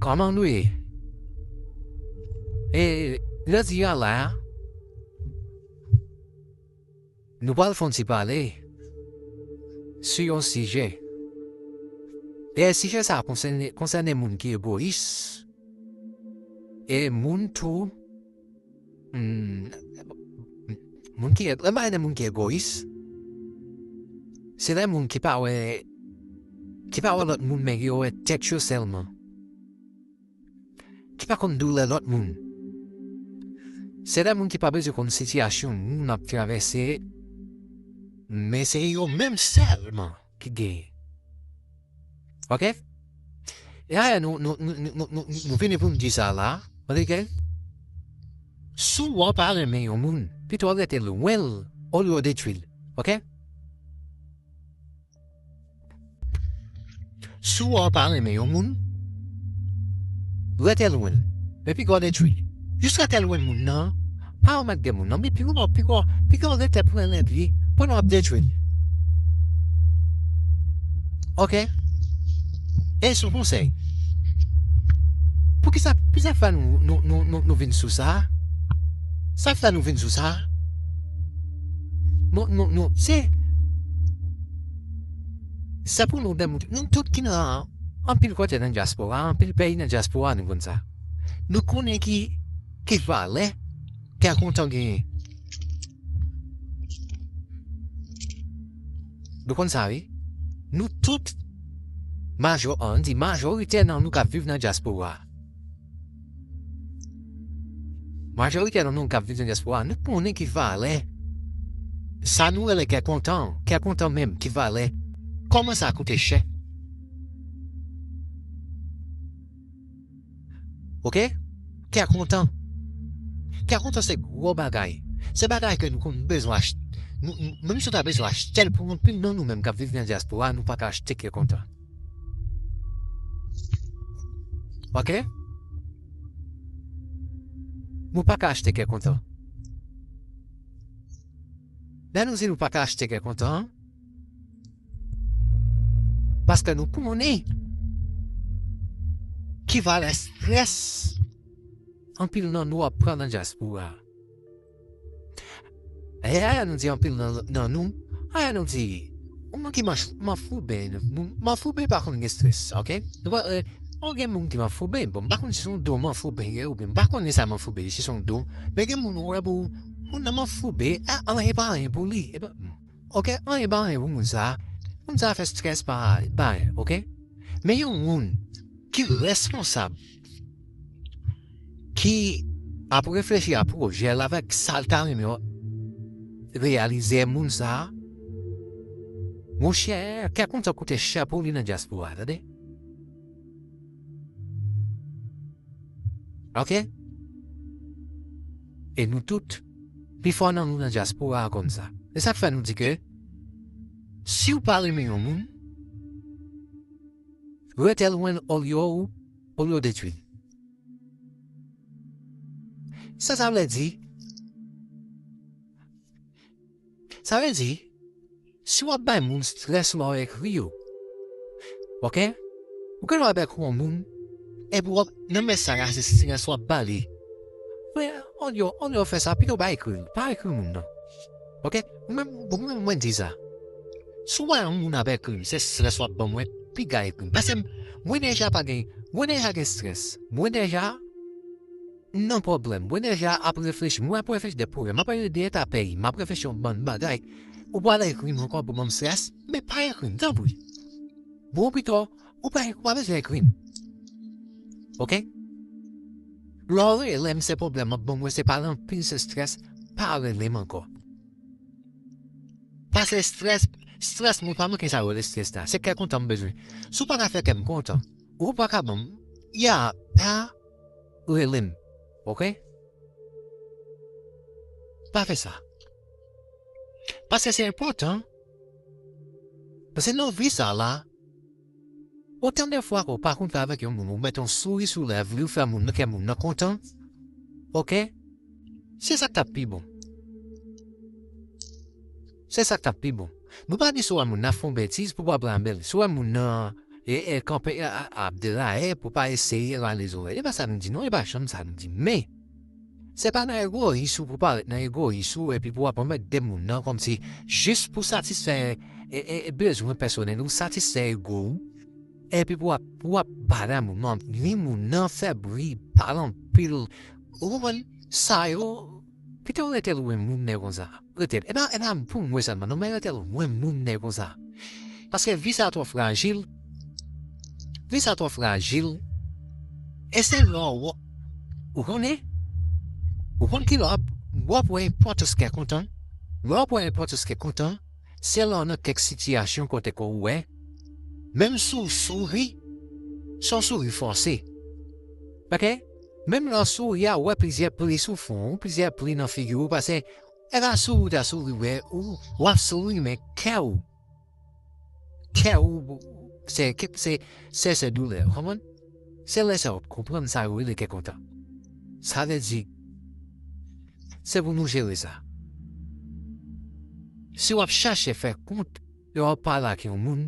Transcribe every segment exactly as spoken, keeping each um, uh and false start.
Kòman nou ye? E, jodi a la, nou pral fè yon ti pale sou yon sijè. E sijè sa a konsène, konsène moun ki egoyis. E moun tou, hmm, moun ki, lè m pale de moun ki egoyis, se lè moun ki pa wè, ki pa wè lòt moun, men yo wè tèt yo sèlman. Ki pa konn doulè lòt moun. Se lè moun ki pa bezwen konn sitiyasyon moun ap travèse, men se yo menm sèlman ki genyen. Oke? E ayè nou, nou, nou vini pou n di sa la. Oke? Si w pa renmen yon moun, pito w rete lwen l, olye w detwi l. Oke? Si w pa renmen yon moun, rete lwen l. Men piga w detwi l. Jis rete lwen moun nan. Pa remèt gen moun nan. Men piga w, piga w, piga w rete pran lèt li pandan w ap detwi l. Oke? E sou konsèy. Poukisa, poukisa fè nou, nou, nou, nou, nou vin sou sa? Sa fè nou vin sou sa? Nou, nou, nou, se, se pou nou demontre, nou tout ki nan anpil kote nan dyaspora, anpil peyi nan dyaspora, nou konn sa. Nou konnen ki, ki valè kè kontan genyen. Nou konn sa, wi. Nou tout, majò, an di majorite nan nou k ap viv nan dyaspora. Majorite nan nou k ap viv nan dyaspora, nou konnen ki valè sa nou rele kè kontan, kè kontan menm, ki valè. Kòman sa koute chè. Oke? Kè kontan. Kè kontan se gwo bagay. Se bagay ke nou konn bezwen achte. Nou, nou, menm si w ta bezwen achte l pou anpil nan nou menm k ap viv nan dyaspora, nou pa ka achte kè kontan. Oke? Nou pa ka achte kè kontan. Lè nou di nou pa ka achte kè kontan, paske nou konnen ki valè estrès anpil nan nou ap pran nan dyaspora. E ayè nou di anpil nan, nan nou, ayè nou di, yon moun ki manch-, manfouben, moun manfouben pa konn gen estrès, oke? Nou pa, e, ou gen moun ki manfouben, bon, m pa konn si se yon do manfouben ye, oubyen m pa konnen sa manfouben ye, si se yon do, men gen moun ou wè pou, moun nan manfouben, a, anyen pa anyen pou li, e pa, oke, anyen pa anyen pou moun sa, moun sa fè estrès pa, pa anyen, oke? Men yon moun ki responsab, ki ap reflechi a pwojè l avèk sa l ta renmen reyalize, moun sa a, monchè, kè kontan koute chè pou li nan dyaspora, tande. Oke? E nou tout, pifò nan nou nan dyaspora a konn sa. E sa k fè nou di ke, si w pa renmen yon moun, rete lwen l olye w, olye w detwi l. Sa sa vle di? Sa vle di, si w ap bay moun estrès lè w ekri yo, oke? Ou gen dwa ap ekri yon moun, epi w ap, nan mesaj la, se estrès w ap ba li. Men, olye, olye w fè sa, pito w pa ekri l, pa ekri moun nan. Oke? Mwen, bon, mwen, mwen di sa. Si w wè yon moun ap ekri m, se estrès w ap ban mwen, piga ekri m. Paske m, mwen deja pa gen, mwen deja gen estrès. Mwen deja nan pwoblèm. Mwen deja ap reflechi. Mwen ap reflechi de pwoblèm. M ap rele de eta peyi. M ap reflechi yon bann bagay. Ou pral ekri m ankò pou ban m estrès? Men pa ekri m, tanpri. Bon, pito, ou pa, ou pa bezwen ekri m. Oke? Lè w rele m, se pwoblèm w ap ban mwen, se pale anpil, se estrès, pa rele m ankò. Paske estrès, estrès, mwen pa manke sa yo rele estrès la. Se kè kontan m bezwen. Si w pa ka fè kè m kontan, ou pa ka ban m, ya, pa rele m. Oke? Pa fè sa. Paske se enpòtan. Paske nan vi sa la, otan de fwa ke w pa kontre avèk yon moun, ou mete yon souri sou lèv li, ou fè moun nan, kè moun nan kontan. Oke? Se sa k t ap pi bon. Se sa k t ap pi bon. Nou pa di si w wè moun nan ap fè yon betiz pou w pa pran bèl. Si w wè moun nan e, e kanpe a, a, ap deraye pou pa eseye rale zòrèy. E pa sa nou di non, e pa janm sa nou di. Men, se pa nan egoyis ou pou parèt nan egoyis ou epi pou w ap anmède moun nan kòmsi jis pou satisfè e, e, e bezwen pèsonèl ou, satisfè ego ou. Epi pou w ap, pou w ap bada moun nan, ap nwi moun nan, fè bri, pale anpil. Ou konprann? Sa yo, pito w rete lwen moun nèg konsa. Rete l. E pa, e pa pou mwen sèlman, non, men rete lwen moun nèg konsa. Paske vi sa twò frajil. Vi sa twò frajil. E se lè w, ou konnen, ou konn ki lè w ap, w ap wè enpòtans kè kontan. Lè w ap wè enpòtans kè kontan, se lè w nan kèk sitiyasyon kote ke w wè, menm si w souri, se yon souri fòse. Ok? Menm lè w souri a, w wè plizyè pli sou fwon w, plizyè pli nan figi w, paske e pa souri w ta souri, wè, ou, w ap souri, men kè w, kè w, se, se, se, se doulè, w konprann? Se lè sa w ap konprann sa yo rele kè kontan. Sa vle di, se pou nou jere sa. Si w ap chache fè kont, lè w ap pale ak yon moun,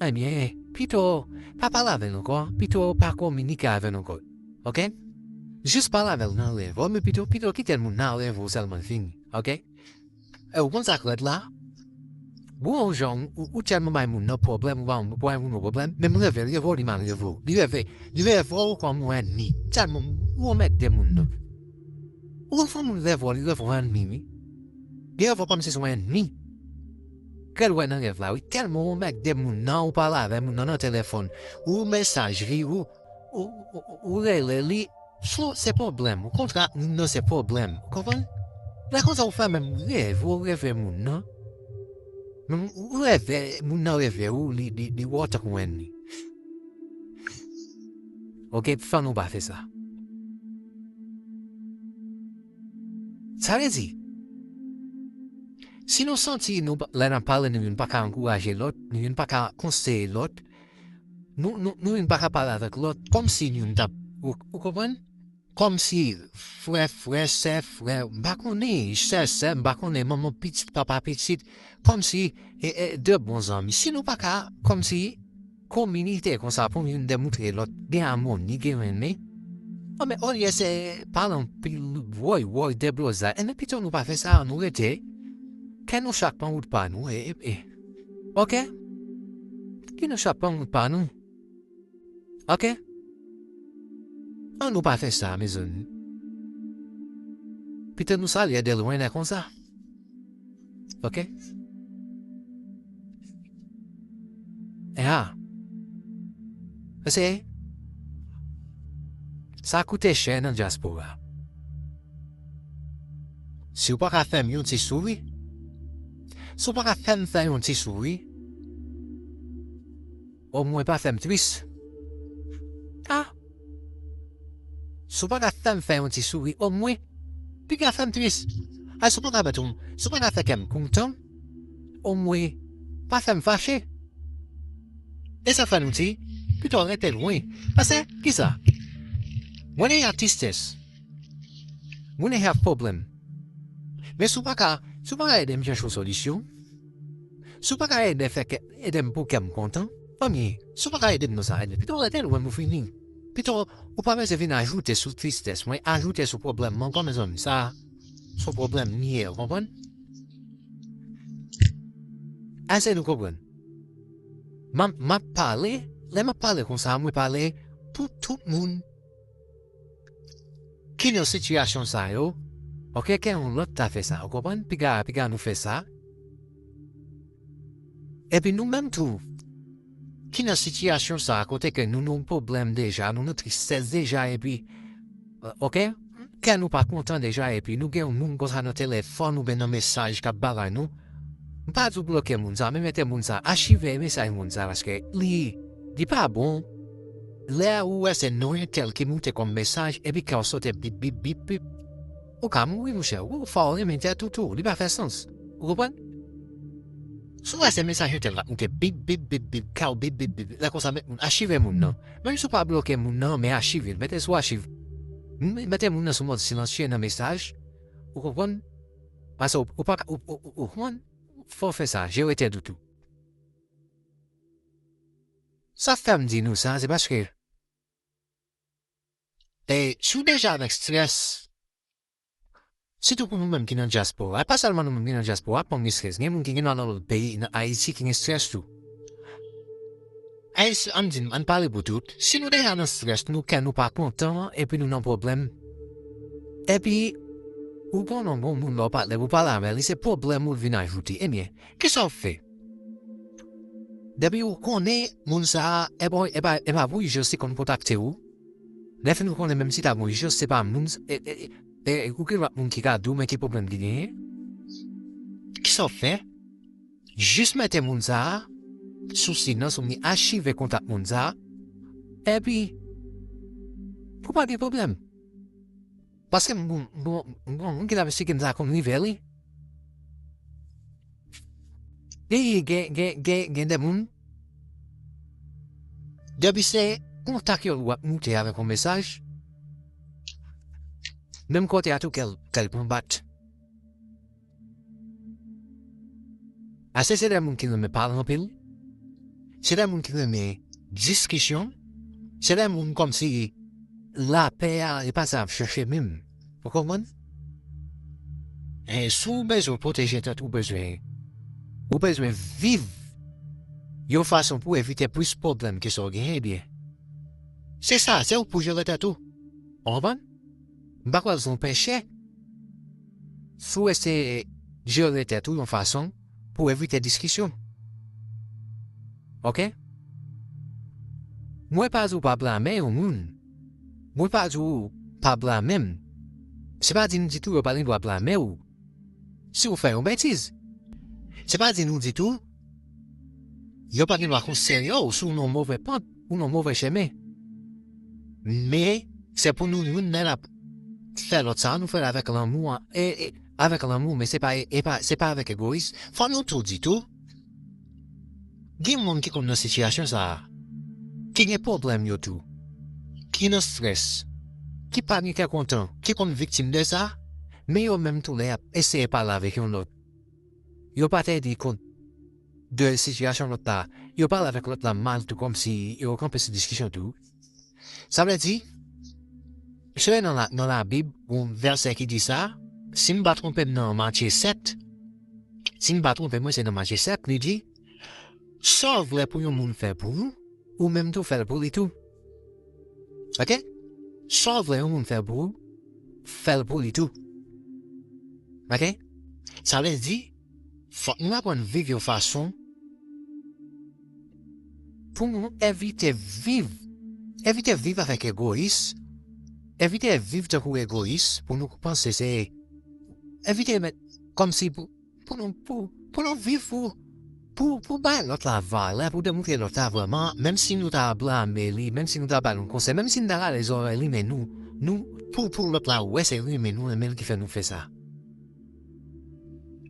ebyen, pito pa pale avè l ankò, pito pa kominike avè l ankò. Ok? Jis pale avè l nan rèv ou, men pito, pito kite moun nan rèv ou sèlman fini. Ok? E ou konn sa k rèd la? Bon, yon jan, ou, ou tèlman bay moun nan pwoblèm, ou ba, ou bay moun nan pwoblèm, menm reve, li reve w, li mal reve w. Li reve, li reve w kòm yon ènmi. Tèlman ou anmède moun nan. Ou fè moun reve w, li reve w ènmi, wi. Li reve w kòmsi se yon ènmi. Kè l wè nan rèv la, wi. Tèlman ou anmède moun nan, ou pale avè moun nan nan telefòn, ou mesaj li, ou, ou, ou, ou rele li, Fo se pwoblèm, ou kontre ak moun nan se pwoblèm, ou konprann? Lè konsa ou fè menm reve, ou reve moun nan. Menm ou reve, moun nan reve ou, li, li, li wè w tankou ènmi. Ok, fò nou pa fè sa. Sa vle di, si nou santi nou, lè n ap pale, nou youn pa ka ankouraje lòt, nou youn pa ka konseye lòt, nou, nou, nou youn pa ka pale avèk lòt, kòmsi nou youn t ap, ou, ou konprann? Kòmsi frè, frè, sè, frè, m pa konnen, sè, sè, m pa konnen, manman pitit, papa pitit, kòmsi, e, e, de bon zanmi. Si nou pa ka, kòmsi, kominike konsa pou youn demoutre lòt, gen amoni, gen renmen, anben, olye se pale anpil, woy, woy, deblozay, enben, pito nou pa fè sa, nou rete, kè nou chak pran wout pa nou, e, e, e. Ok? Kè nou chak pran wout pa nou. Ok? An nou pa fè sa, mezanmi. Pito nou salye de lwen lè konsa. Ok? E a. Paske sa koute chè nan dyaspora. Si w pa ka fè m yon ti souri, si w pa ka fè m fè yon ti souri, omwen pa fè m tris. A! Si w pa ka fè m fè yon ti souri, omwen, piga fè m tris. A, si w pa ka mete m, si w pa ka fè kè m kontan, omwen, pa fè m fache. E sa fè nou di, pito rete lwen. Paske, kisa? When they have tristès, when they have problem. Men si w pa ka, si w pa ka ede m chèche yon solisyon, si w pa ka ede fè kè, ede m pou kè m kontan, fanmi, si w pa ka ede m nan sa, ede, pito rete lwen pou fini. Pito, ou pa bezwen vin ajoute sou tristès mwen, ajoute sou pwoblèm mwen ankò, mezanmi, sa, se yon pwoblèm li ye, ou konprann? Èske nou konprann? M ap, m ap pale, lè m ap pale konsa, mwen pale pou tout moun ki nan sitiyasyon sa yo, ok, kè yon lòt ta fè sa, ou konprann? Piga, piga nou fè sa. Epi nou menm tou, ki nan sitiyasyon sa, kote ke nou nan pwoblèm deja, nou nan tristès deja, epi, ok, kè nou pa kontan deja, epi nou gen yon moun konsa nan telefòn oubyen nan mesaj k ap bagay nou, m pa di w bloke moun sa, men mete moun sa, achive mesaj moun sa, paske li, li pa bon. Lè ou wè se non entèl ki moute kòm mesaj, epi kè w sote bip, bip, bip, bip, ou ka mouri, monchè. Ou fò w renmen tèt ou tou, li pa fè sans. Ou konprann? Si w wè se mesaj entèl k ap moute bip, bip, bip, bip, kè w bip, bip, bip, lè konsa met moun, achive moun nan. Menm si w pa bloke moun nan, men achive l, mete l sou achiv. M-, mete moun nan sou mòd silansye nan mesaj. Ou konprann? Paske ou, ou pa ka, ou, ou, ou, ou konprann? Fò w fè sa, jere tèt ou tou. Sa fè m di nou sa, se paske, e, si w deja avèk strès, sitou pou nou menm ki nan dyaspora, e pa sèlman nou menm ki nan dyaspora, pa gen strès. Gen moun ki gen nan lòt peyi, nan Ayiti, ki gen strès tou. Ayiti, ann di, ann pale pou tout. Si nou deja nan strès, nou kè nou pa kontan, epi nou nan pwoblèm, epi ou konnen yon moun lè w pa, lè w pale avè li, se pwoblèm ou vin ajoute. Ebyen, kisa w fè? Depi ou konnen moun sa a, e pa, e pa, e pa pou ijans li konn kontakte ou. Lè fini ou konnen menm si ta pou ijans, se pa moun, e, e, e, e, ou gen lòt moun ki ka di w, men ki pwoblèm ki genyen. Kisa w fè? Jis mete moun sa a sou silans oubyen achive kontak moun sa a. Epi, pou pa gen pwoblèm. Paske m, m, m, m, m, moun ki t ap esplike m sa konn rive li. Gen, gen, gen, gen, gen de moun, depi se kontak yo w ap moute avèk yon mesaj, menm kote a tou kè l, kè l pran bat. Ase se de moun ki renmen pale anpil, se de moun ki renmen diskisyon, se de moun kòmsi lapè a, e pa sa y ap chèche menm. Ou konprann? E si w bezwen pwoteje tèt ou, bezwen, ou bezwen viv yon fason pou evite plis pwoblèm ke sa w genyen, ebyen, se sa, se ou pou jere tèt ou. Ou konprann? M pa kwè l se yon pechè. Si w eseye jere tèt ou yon fason pou evite diskisyon. Oke? Mwen pa di w pa blame yon moun. Mwen pa di w pa blame m. Se pa di m ditou yo pa gen dwa blame w si w fè yon betiz. Se pa di nou ditou yo pa gen dwa konseye w si w nan move pant, ou nan move chemen. Men, se pou nou youn nan ap fè lòt sa, nou fè l avèk lanmou, e, e, avèk lanmou, men se pa, e pa, se pa avèk egoyis. Fò nou tou di tou, gen moun ki konn nan sitiyasyon sa a, ki gen pwoblèm yo tou, ki nan strès, ki pa gen kè kontan, ki konn viktim de sa, men yo menm tou lè y ap eseye pale avèk yon lòt, yo pa teni kont de sitiyasyon lòt la, yo pale avèk lòt la mal tou kòmsi yo kanpe sou diskisyon tou. Sa vle di, se nan la, nan Labib, yon vèsè ki di sa, si m pa twonpe m nan Matye sèt, si m pa twonpe mwen, se nan Matye sèt, li di, sa w vle pou yon moun fè pou ou, ou menm tou fè l pou li tou. Oke? Sa w vle yon moun fè pou ou, fè l pou li tou. Oke? Sa vle di, fòk nou aprann viv yon fason pou nou evite viv, evite viv avèk egoyis, evite viv tankou egoyis, pou nou panse se, evite met kòmsi pou, pou nou, pou, pou nou viv pou, pou, pou bay lòt la valè, pou demontre lòt la vrèman, menm si nou ta blame li, menm si nou ta ba l yon konsèy, menm si nou ta rale zòrèy li, men nou, nou, pou, pou lòt la wè se renmen nou renmen l ki fè nou fè sa.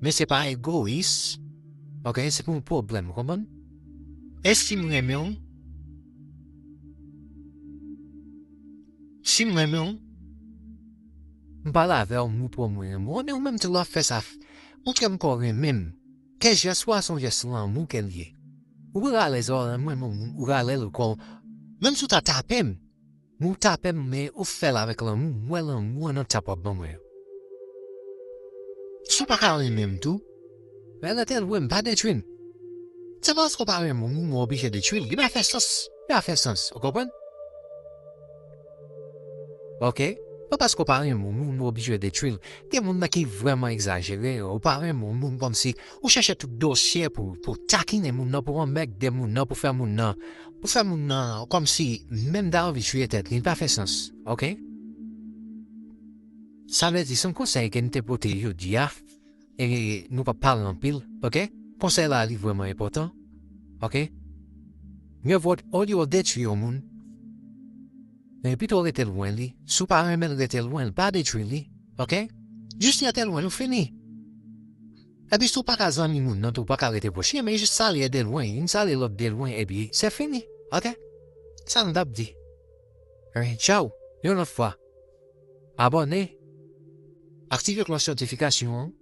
Men se pa egoyis, oke, se pou yon pwoblèm, ou konprann? E si m renmen w, si m renmen w, m pale avè w, m montre w mwen renmen w, men ou menm tou lè w ap fè sa, montre m kò w renmen m. Ke jès ou a se yon jès lanmou ke l ye. Ou rale zòrèy mwen, mwen, ou rale l kò w. Menm si w ta tape m, men ou tape m, men ou fè l avèk lanmou, m wè lanmou an nan tap w ap ban mwen yo. Si w pa ka renmen m tou, men rete lwen m, pa detwi m. Se pa paske w pa renmen yon moun, ou oblije detwi l. Li pa fè sans. Li pa fè sans. Ou konprann? Oke? Se pa paske w pa renmen yon moun, ou oblije detwi l. Gen moun nan ki vrèman egzajere, ou pa renmen yon moun kòmsi ou chèche tout dosye pou, pou takinen moun nan, pou anmègde moun nan, pou fè moun nan, pou fè moun nan kòmsi menm ta anvi tiye tèt li, li pa fè sans. Oke? Sa vle di, se yon konsèy ke m te pote jodi a, e nou p ap pale anpil, oke? Konsèy la, li vrèman enpòtan, oke? Mye vòt, olye w detwi yon moun, men pito w rete lwen li. Si w pa renmen l, rete lwen l, pa detwi li, oke? Jis rete lwen l, ou fini. Epi si w pa ka zanmi moun nan tou, w pa ka rete pwòch li, men jis salye de lwen, youn salye lòt de lwen, epi se fini, oke? Sa nou t ap di. Alright, tchaw, yon lòt fwa. Abòne, aktive klòch notifikasyon an,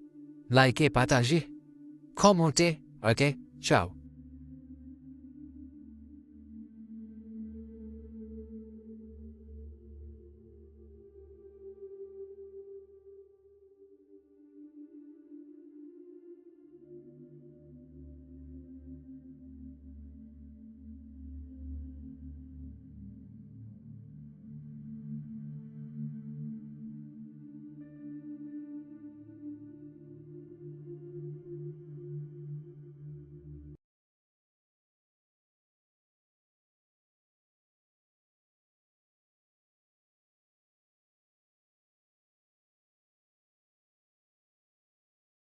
like, pataje, kòmante, oke? Tchaw.